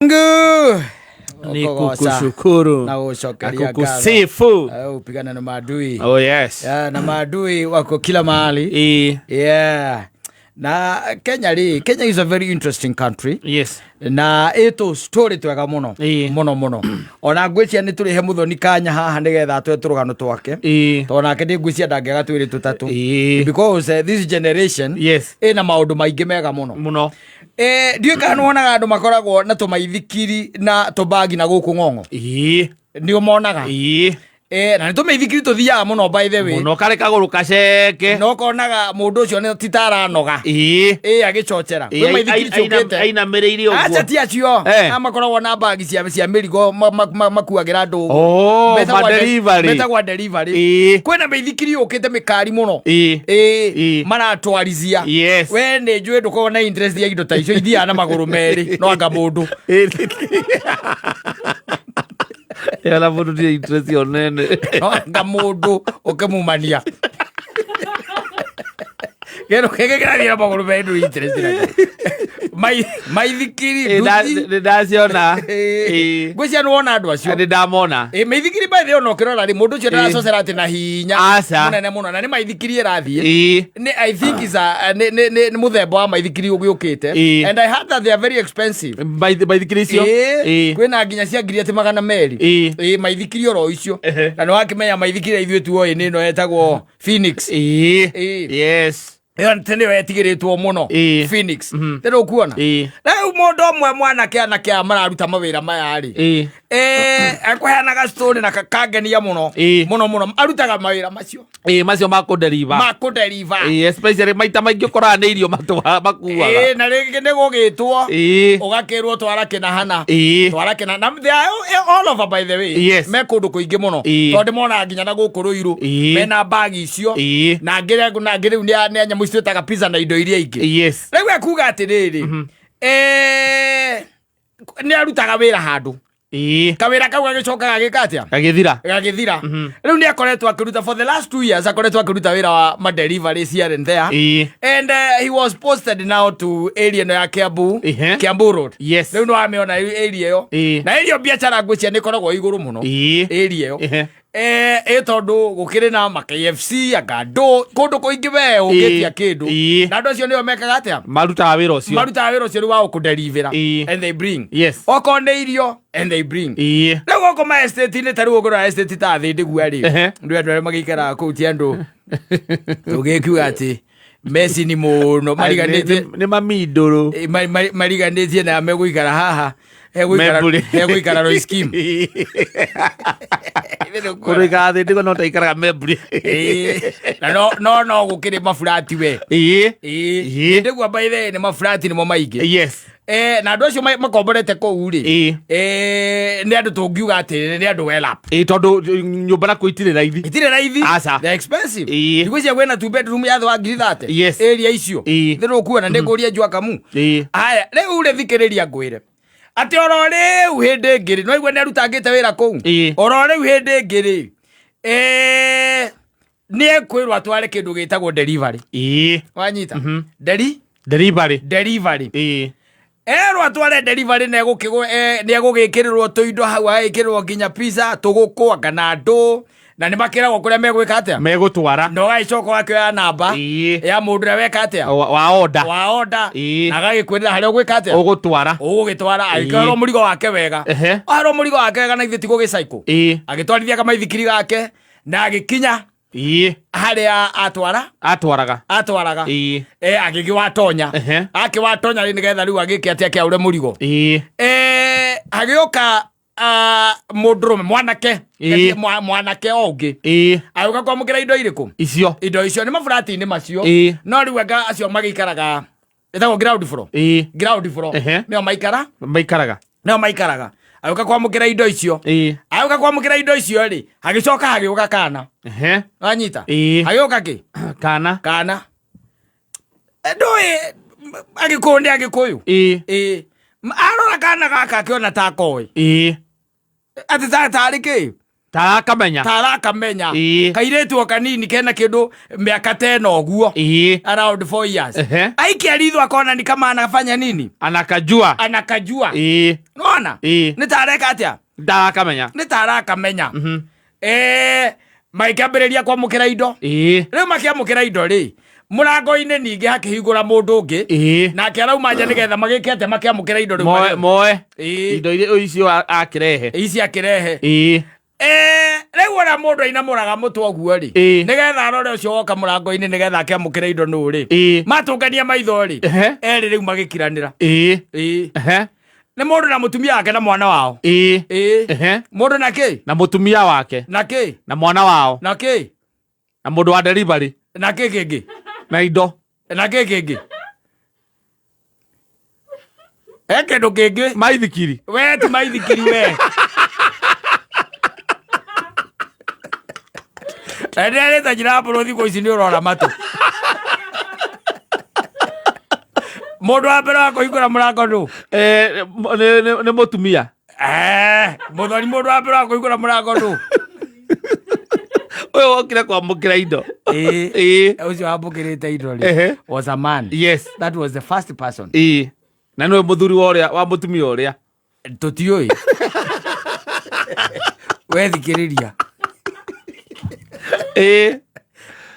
Mungu Ni Ũkũgoca kukushukuru na na gũcokeria ngatho. kukusifu. Upigana na maadui. Oh yes. Yeah, na maadui wako kila mahali. Yeah. Na Kenya rĩ, Kenya is a very interesting country. Na ĩtũ story twega mũno. Mũno mũno. Ona ngwĩciria nĩ tũrĩhe Mũthoni kanya haha nĩgetha atwe tũrũgano twake. Tondũ nake ndĩ ngwĩciria ndangĩaga twĩrĩ tũtatũ. Because this generation ĩna maũndũ maingĩ mega mũno. Mũno. Ndiũĩ kana nĩwonaga andũ makoragwo na tũmaithikiri na tũmbagi na gũkũ ng'ong'o. Nĩ ũmonaga? Na nĩ tũmĩithikiri tũthiaga mũno by the way. Mũno karĩ kagũrũ kaceke. Na ũkonaga mũndũ ũcio nĩ ti ta aranoga. Agĩcocera. Kwĩ maithikiri ciũkĩte. Ainamĩrĩire ũguo. Aca ti acio. Aya makoragwo na mbagi cia mĩrigo makuagĩra andũ. Oh, Metagwo ma delivery. Metagwo delivery. Kwĩna mĩithikiri yũkĩte mĩkari mũno. Maratwarithia. We nĩ njũĩ ndũkoragwo na interest ya indo ta icio ithiaga na magũrũ merĩ no anga mũndũ. Ĩyo na mũndũ ndirĩ interest ĩyo nene. No anga mũndũ ũkĩmumania. Kĩndũ kĩngĩ kĩrathiĩ na magũrũ merĩ ndũrĩ interest nakĩo. Maithikiri, nduthi. Nĩ ndaciona. Ngwĩciria nĩ wona andũ acio. Nĩ ndamona. Mĩithikiri by the way ona ũkĩrora rĩ mũndũ ũcio ndaracocera atĩ na hinya Aca. mũnene mũno na nĩ maithikiri ĩrathiĩ. Nĩ I think is a nĩ nĩ nĩ nĩ mũthemba wa maithikiri ũgĩũkĩte. And I heard that they are very expensive. Maithikiri icio. Kwĩna nginya cia ngiri atĩ 200. Maithikiri oro icio. Na nĩ wakĩmenya maithikiri ithuĩ tuoĩ nĩ ĩno ĩtagwo Phoenix. Ĩyo nĩ nĩyo yetigĩrĩtwo mũno. Phoenix. Nĩ ũkuona? Rĩu mũndũ ũmwe mwanake anake aya mararuta mawĩra maya rĩ. Ekũheanaga story na kangenia mũno. Mũno mũno. Arutaga mawĩra macio. Macio ma kũdeliver. Ma kũdeliver. Especially maita maingĩ ũkoraga nĩ irio makuaga. Na rĩngĩ nĩ gũgĩtwo. Ũgakĩrwo twara kĩna hana. Twara kĩna. Na they are all over by the way. Me kũndũ kũingĩ mũno. Tondũ ndĩmonaga nginya na gũkũ Rũirũ. Mena mbagi icio. Na ngĩ na ngĩ rĩu nĩ a nyamũ icio twĩtaga pizza na indo iria ingĩ. Rĩu ekuga atĩrĩrĩ. Nĩ arutaga wĩra handũ. Kawĩra kau gagĩcoka gagĩka atĩa? Gagĩthira. Gagĩthira. Rĩu nĩ akoretwo akĩruta for the last 2 years akoretwo akĩruta wĩra wa ma deliveries here and there. And he was posted now to area ĩno ya Kiambu. Kiambu Road. Rĩu nĩ wamĩona area ĩyo. Na area biacara ngwĩciria nĩ ĩkoragwo igũrũ mũno. Area ĩyo. Ĩ tondũ gũkĩrĩ na ma KFC anga ndũ kũndũ kũingĩ we ũngĩtia kĩndũ. Na andũ acio nĩo mekaga atĩa? Marutaga wĩra ũcio. Marutaga wĩra ũcio rĩu wa gũkũderivĩra. And they bring. Okorwo nĩ irio and they bring. Rĩu gũkũ ma estate-inĩ ta rĩu ũngĩrora estate ta thĩ ndĩgua rĩ. Ndũ andũ arĩa magĩikaraga kũu ti andũ tũgĩkiuga atĩ meci ni mũno mariganĩtie Nĩ mamindũrũ. Mariganĩtie na megũikara haha Membũrĩ. Hegũikara Roy Scheme. Kũndũ ikaraga thĩ ndĩgua no ta ikaraga membũrĩ. Na no no gũkĩrĩ maburati we. Ndĩgua by the way nĩ maburati nĩmo maingĩ. Na andũ acio makomborete kũu rĩ nĩ andũ tũngiuga atĩ nĩ andũ well up. Tondũ nyũmba nakuo itirĩ raithi. Itirĩ raithi. Aca. They're expensive. Thikũ icio kwĩna two bedroom ya thĩ wa ngiri 30. Area icio. Thĩ nĩũkuona nĩ ngũria njua kamu. Haya, rĩu rĩ thikĩrĩria ngwĩre. Atĩ oro rĩu hĩndĩ ĩngĩ rĩ, nĩwaigua nĩ arutangĩte wĩra kũu? Oro rĩu hĩndĩ ĩngĩ rĩ, nĩ ekwĩrwo atware kĩndũ gĩtagwo delivery. Wanyita? Delivery. Delivery. Erwo atware delivery na nĩ egũgĩkĩrĩrwo tũindo hau, agĩkĩrĩrwo nginya pizza, tũgũkũ, anga na ndũ, na nĩ makĩragwo kũrĩa megwĩka atĩa? Megũtwara. Na ũgagĩcoka ũgakĩoya namba ya mũndũ ũrĩa weka atĩa? Wa order. Wa order. Na agagĩkwĩrĩra harĩa ũgwĩka atĩa? Ũgũtwara. Ũgũgĩtwara, agĩkĩoerwo mũrigo wake wega. Oerwo mũrigo wake wega na ithuĩ ti gũgĩcycle. Agĩtwarithia kamaithikiri gake na agĩkinya harĩa atwara. Atwaraga. Atwaraga. Agĩgĩwatonya. Akĩwatonya rĩ nĩgetha rĩu agĩke atĩ akĩaũre mũrigo. Agĩũka mũndũrũme mwanake. Mwanake o ũngĩ. Agĩũka kwamũkĩra indo irĩkũ? Icio. Indo icio nĩ maburati-inĩ macio. No rĩu anga acio magĩikaraga ĩtagwo ground floor. Ground floor. Nĩo maikara? Maikaraga. Nĩo maikaraga. Agĩũka kwamũkĩra indo icio. Agĩũka kwamũkĩra indo icio rĩ, hagĩcoka hagĩũka kana. Wanyita? Hagĩũka kĩ? Kana. Kana. Ndũĩ Agĩkũyũ nĩ Agĩkũyũ. Arora kana gaka akĩona ta koĩ. Atĩ tarĩ kĩ? Tarakamenya. Tarakamenya. Ĩĩ. Kairĩtu o kanini kena kĩndũ mĩaka ta ĩno ũguo. Ĩĩ. Around 4 years. Ehe. Aikia ritho akona ni kama anafanya nini? Anakajua. Anakajua. Ĩĩ. Nona? Ĩĩ. Nĩ ta areka atĩa? Ndarakamenya. Nĩ ta arakamenya. Magĩkĩambĩrĩria kwamũkĩra indo. Ĩĩ. Rĩu makĩamũkĩra indo rĩ, mũrango-inĩ ningĩ hakĩhingũra mũndũ ũngĩ. Ĩĩ. Nake arauma nja nĩgetha magĩke atĩa makĩamũkĩra indo rĩu. Moe moe. Ĩĩ. Indo iria icio akĩrehe. Ici akĩrehe. Ĩĩ. Rĩu ona mũndũ ainamũraga mũtwe ũguo rĩ, Ĩĩ. nĩgetha arore ũcio woka mũrango-inĩ nĩgetha akĩamũkĩre indo nũ rĩ. Ĩĩ. Matũngania maitho rĩ, Ehe. erĩ rĩu magĩkiranĩra. Ĩĩ. Ĩĩ. Ehe. Nĩ mũndũ na mũtumia wake na mwana wao. Ĩĩ. Ĩĩ. Ehe. Mũndũ na kĩ? Na mũtumia wake. Na kĩ? Na mwana wao. Na kĩ? Na mũndũ wa delivery. Na kĩ kĩngĩ? Na indo. Na kĩ kĩngĩ? He kĩndũ kĩngĩ. Maithikiri. We ti maithikiri we. Ndĩrarĩte njĩra mbũrũ thikũ ici nĩ ũrora matũ. Mũndũ wa mbere wa kũhingũra mũrango nũ? Nĩ mũtumia. Mũthoni mũndũ wa mbere wa kũhingũra mũrango nũ? Ũyũ wokire kwamũkĩra indo. Ĩĩ. Ĩĩ. Ũcio wambũkĩrĩte indo rĩ. Ehe. Was a man. Yes. That was the first person. Ĩĩ. Na nĩwe mũthuri wa ũrĩa wa mũtumia ũrĩa. Tũtiũĩ. We thikĩrĩria. Ĩĩ.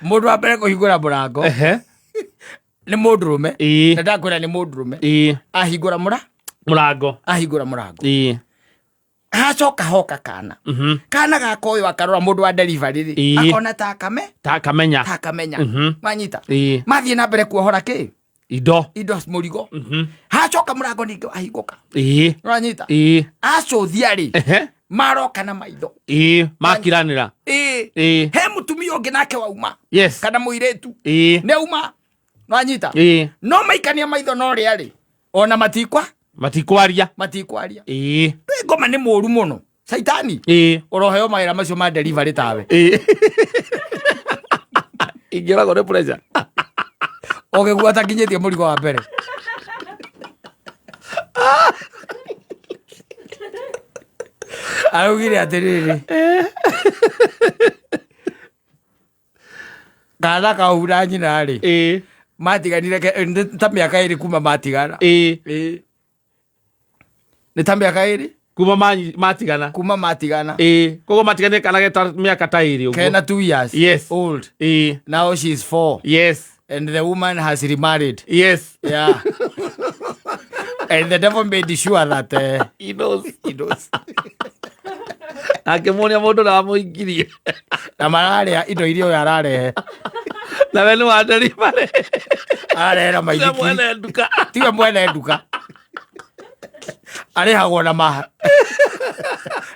Mũndũ wa mbere kũhingũra mũrango Ehe. nĩ mũndũrũme. Ĩĩ. Na ndakwĩra nĩ mũndũrũme. Ĩĩ. Ahingũra mũra Mũrango. ahingũra mũrango. Ĩĩ. Hacoka hoka kana. Kana gaka ũyũ akarora mũndũ wa delivery rĩ. Ĩĩ. Akona ta akame. Ta kamenya. Ta akamenya. Wanyita. Ĩĩ. Mathiĩ na mbere kuohora kĩ? Indo. Indo mũrigo. Hacoka mũrango ningĩ wahingũka. Ĩĩ. Wanyita. Ĩĩ. Acũthia rĩ. Ehe. Maroka na maitho. Ĩĩ. Makiranĩra. Ĩĩ. Ĩĩ. He mũtumia ũngĩ nake wauma. Yes. Kana mũirĩtu. Ĩĩ. Nĩ auma. Wanyita. Ĩĩ. No maikania maitho no rĩa rĩ. Ona matikwa. Matikwaria. Matikwaria. Ĩĩ. Rĩ ngoma nĩ mũru mũno. Caitani. Ĩĩ. Ũroheo mawĩra macio ma delivery tawe. Ĩĩ. Ingĩoragwo nĩ pressure. Ũgĩgua atakinyĩtie mũrigo wa mbere. Araugire atĩrĩrĩ. Kana kau na nyina rĩ. Ĩĩ. Matiganire nĩ ta mĩaka ĩrĩ kuma matigana. Ĩĩ. Ĩĩ. Nĩ ta mĩaka ĩrĩ Kuma matigana. kuma matigana. Ĩĩ. Koguo matiganire kana geta mĩaka ta ĩrĩ ũguo. Kena 2 years Yes. old. Ĩĩ. Now she is 4. Yes. And the woman has remarried. Yes. Yeah. And the devil made sure that He knows. he knows. Akĩmuonia mũndũ ũrĩa wamũingĩrie. Na mararĩa indo iria ũyũ ararehe. Na we nĩ wa delivery. Ararehera Tiwe maithikiri. mwene nduka. Tiwe mwene nduka. Arĩhagwo na ma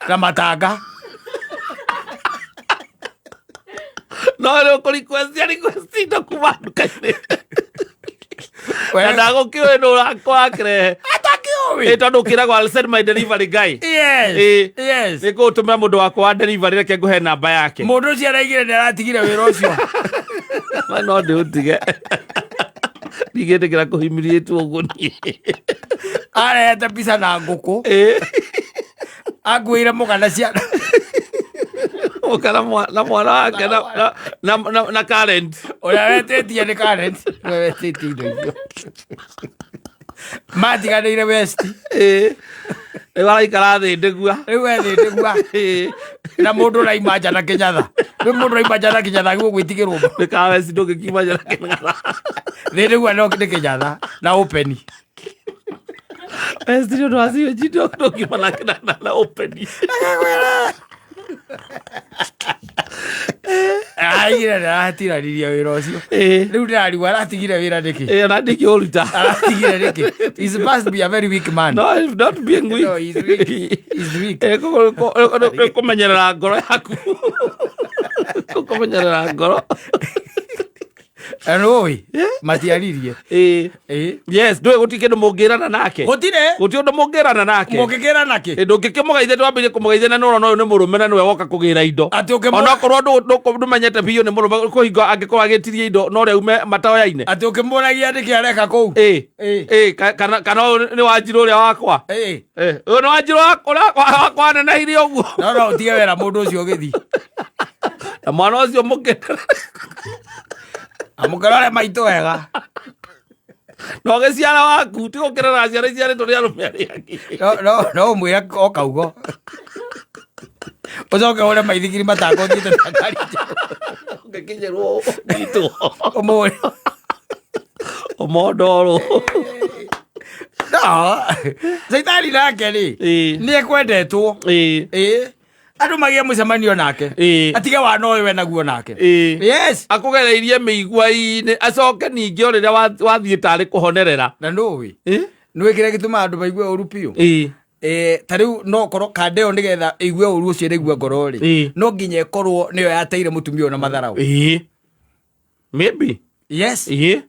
na matanga. No rĩu kũ request ya request indo kuma nduka-inĩ. We- Na ndagũkĩũĩ nũ wakĩrehe. Atakĩũĩ. Ĩ tondũ ũkĩragwo I'll send my delivery guy. Yes. Ĩ. Yes. Nĩ ngũgũtũmĩra mũndũ wakwa wa delivery reke ngũhe namba yake. Mũndũ ũcio araigire nĩ aratigire wĩra ũcio. Ma no ndĩũtige. Ndigĩtĩkĩra kũhimiriĩtwo ũguo niĩ. Arehete mbica na ngũkũ. Ĩ. Anguĩire mũgana ciana. Mũka na mwana wake na current. Ũrĩa wetĩtie nĩ current. Ũrĩa wetĩtie indo icio. Matiganĩire West. Ĩ. Rĩu araikara thĩ ndĩgua. Rĩu e thĩ ndĩgua. Ĩ. Na mũndũ ũraima nja na kĩnyatha. Rĩu mũndũ ũraima nja na kĩnyatha agĩrĩirwo gwĩtigĩrwo. Nĩ ka West ndũngĩkiuma nja na kĩnyatha. Thĩ ndĩgua no nĩ kĩnyatha na open. West nĩ ũndũ wa sewage ndũngiuma na open. Araigire nĩ aratiranirie wĩra ũcio. Ĩ. Rĩu ndĩrarigwo aratigire wĩra nĩkĩ? Ĩ, ona ndingĩũruta. Aratigire nĩkĩ? He must be a very weak man. No, he's not being weak. No, he's weak. He's weak. Ĩ, koguo kũmenyerera ngoro yaku. Kũmenyerera ngoro. Nũĩ matiaririe. Ĩĩ. Ĩĩ. Yes, ndũĩ gũtirĩ kĩndũ mũngĩrana nake. Gũtirĩ. Gũtirĩ ũndũ mũngĩrana nake. Mũngĩkĩra nakĩ? Ĩ, ndũngĩkĩmũgeithia, twambĩrĩrie kũmũgeithia na nĩũrona ũyũ nĩ mũrũme na nĩwe woka kũgĩra indo. Atĩ ũkĩmũ- Onokorwo ndũmenyete biũ nĩ mũrũme, kũhingo angĩkorwo agĩtirie indo no ũrĩa ume matoyaine. Atĩ ũkĩmũragia nĩkĩ areka kũu? Ĩĩ. Ĩĩ. Ĩĩ, kana ũyũ nĩ Wanjirũ ũrĩa wakwa. Ĩĩ. Ĩ, ũyũ nĩ Wanjirũ ũrĩa wakwa anenehirie ũguo. No no ũtige wĩra mũndũ ũcio ũgĩthiĩ. Na mwana ũcio mũkĩnere. Amũkĩrore maitũ wega. Na ũgĩciara waku, ti gũkĩrera ciana iciarĩtwo nĩ arũme arĩa angĩ. No no no ũmwĩre o kaugo. Ũcoke ũre maithikiri matanga ũthiĩte na ngari njerũ. Ũngĩkinyĩrwo ũnyitwo. Ũmũre. Ũmondorwo. No. Caitani nake rĩ. Ĩĩ. Nĩ ekwendetwo. Ĩĩ. Ĩĩ. Andũ magĩe mũcemanio nake. Ĩĩ. Atige wana ũyũ wenaguo nake. Ĩĩ. Yes. Akũgereirie mĩigua-inĩ acoke ningĩ o rĩrĩa wathiĩ tarĩ kũhonerera. Na nũĩ. Ĩĩ. Nĩũĩ kĩrĩa gĩtũmaga andũ maigue ũru biũ? Ĩĩ. Ta rĩu no korwo kanda ĩyo nĩgetha ĩigue ũru ũcio ĩraigua ngoro rĩ, Ĩĩ. no nginya ĩkorwo nĩyo yateire mũtumia ũyũ na matharaũ. Ĩĩ. Maybe. Yes. Ĩĩ.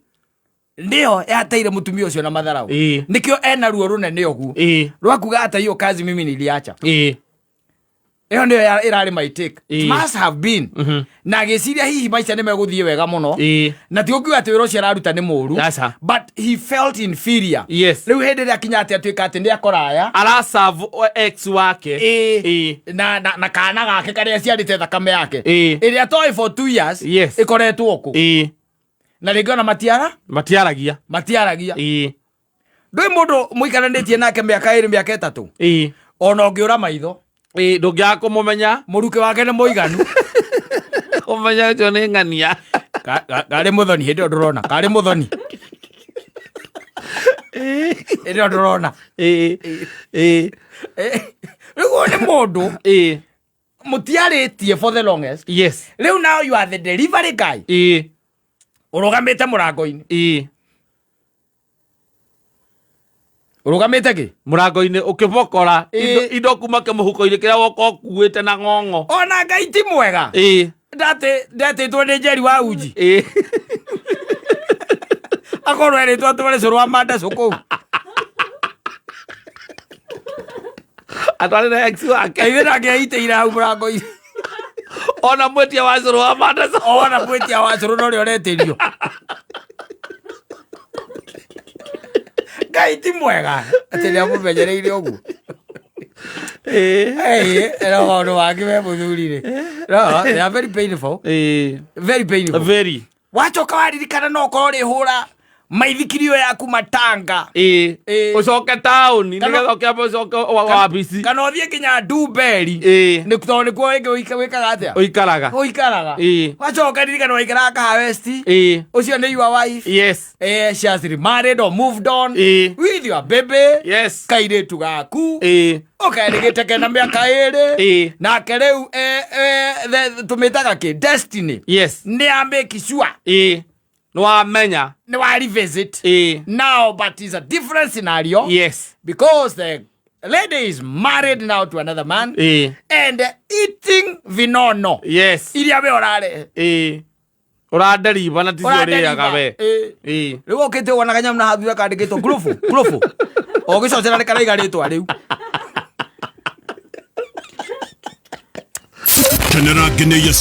Nĩyo yateire mũtumia ũcio na matharaũ. Ĩĩ. Nĩkĩo ena ruo rũnene ũguo. Ĩĩ. Rwa kuga hata hiyo kazi mimi niliacha. Ĩĩ. Ĩyo nĩyo ĩrarĩ my take. Ĩĩ. It must have been. Na agĩciria hihi maica nĩ megũthiĩ wega mũno. Ĩĩ. Na ti ũkiuga atĩ wĩra ũcio araruta nĩ mũru. Aca. But he felt inferior. Yes. Rĩu hĩndĩ ĩrĩa akinya atĩ atuĩka atĩ nĩ akoraya. Araserve ex wake. Ĩĩ. Ĩĩ. Na kana gake karĩa aciarĩte thakame yake. Ĩĩ. Ĩrĩa toĩ for 2 years. Yes. Ĩkoretwo kũ. Ĩĩ. Na rĩngĩ ona matiara? Matiaragia. Matiaragia. Ĩĩ. Ndũĩ mũndũ mũikaranĩtie nake mĩaka 2 mĩaka 3. Ĩĩ. Ona ũngĩũra maitho. Ĩĩ, ndũngĩaga kũmũmenya. Mũrukĩ wake nĩ mũiganu. Ũmenya ũcio nĩ ng'ania. Karĩ mũthoni hĩndĩ ĩyo ndũrona. Karĩ mũthoni. Hĩndĩ ĩyo ndũrona. Ĩĩ. Ĩĩ. Rĩu ũyũ nĩ mũndũ Ĩĩ. mũtiarĩtie for the longest. Yes. Rĩu now you are the delivery guy. Ĩĩ. Ũrũgamĩte mũrango-inĩ. Ĩĩ. Ũrũgamĩte kĩ? Mũrango-inĩ ũkĩbokora Ĩĩ. indo kuma kĩmũhuko-inĩ kĩrĩa woka ũkuĩte na ng'ong'o. Ona Ngai ti mwega. Ĩĩ. Ndatĩtwo nĩ Njeri wa Uji. Ĩĩ. Akorwo erĩtwo atware cũrũ wa mandacũ kũu. Atwarĩre ex wake. Ithuĩ nake aitĩire hau mũrango-inĩ. Ona mwĩtia wa cũrũ wa mandacũ. Ona mwĩtia wa cũrũ na ũrĩa ũretĩrio. Ngai ti mwega. Atĩ nĩ amũmenyereire ũguo. Ĩĩ. Ĩĩ, no maũndũ mangĩ we mũthuri rĩ. No, they are very painful. Ĩĩ. Very painful. Very. Wacoka waririkana no ũkorwo ũrĩhũra maithikiri ĩyo yaku matanga. Ĩĩ. Ĩĩ. Ũcoke taũni Kana- nĩgetha ũkĩamba ũcoke wabici. Kana ũthiĩ nginya Ndumberi. Ĩĩ. Nĩ tondũ nĩkuo rĩngĩ wĩkaga atĩa? Ũikaraga. Ũikaraga. Ĩĩ. Wacoka ririkana waikaraga Kahawa West. Ĩĩ. Ũcio nĩ your wife. Yes. She has remarried or moved on. Ĩĩ. With your baby. Yes. Kairĩtu gaku. Ĩĩ. Ũkerĩgĩte kena mĩaka 2. Ĩĩ. Nake rĩu tũmĩtaga kĩ? Destiny. Yes. Nĩ a make sure. Ĩĩ. Nĩ wamenya. Nĩ wa revisit. Ĩĩ. Now, but it's a different scenario. Yes. Because the lady is married now to another man. Ĩĩ. And eating vinono. Yes. Iria we ũrarehe. Ĩĩ. Ũranderiba na ticio ũrĩaga we. Ĩĩ. Ĩĩ. Rĩu ũkĩte wona kanyamũ na hathura kandĩkĩtwo ngurubu, ngurubu. Ũgĩcocera nĩ karaiga rĩtwa rĩu. Kenera ngeneia.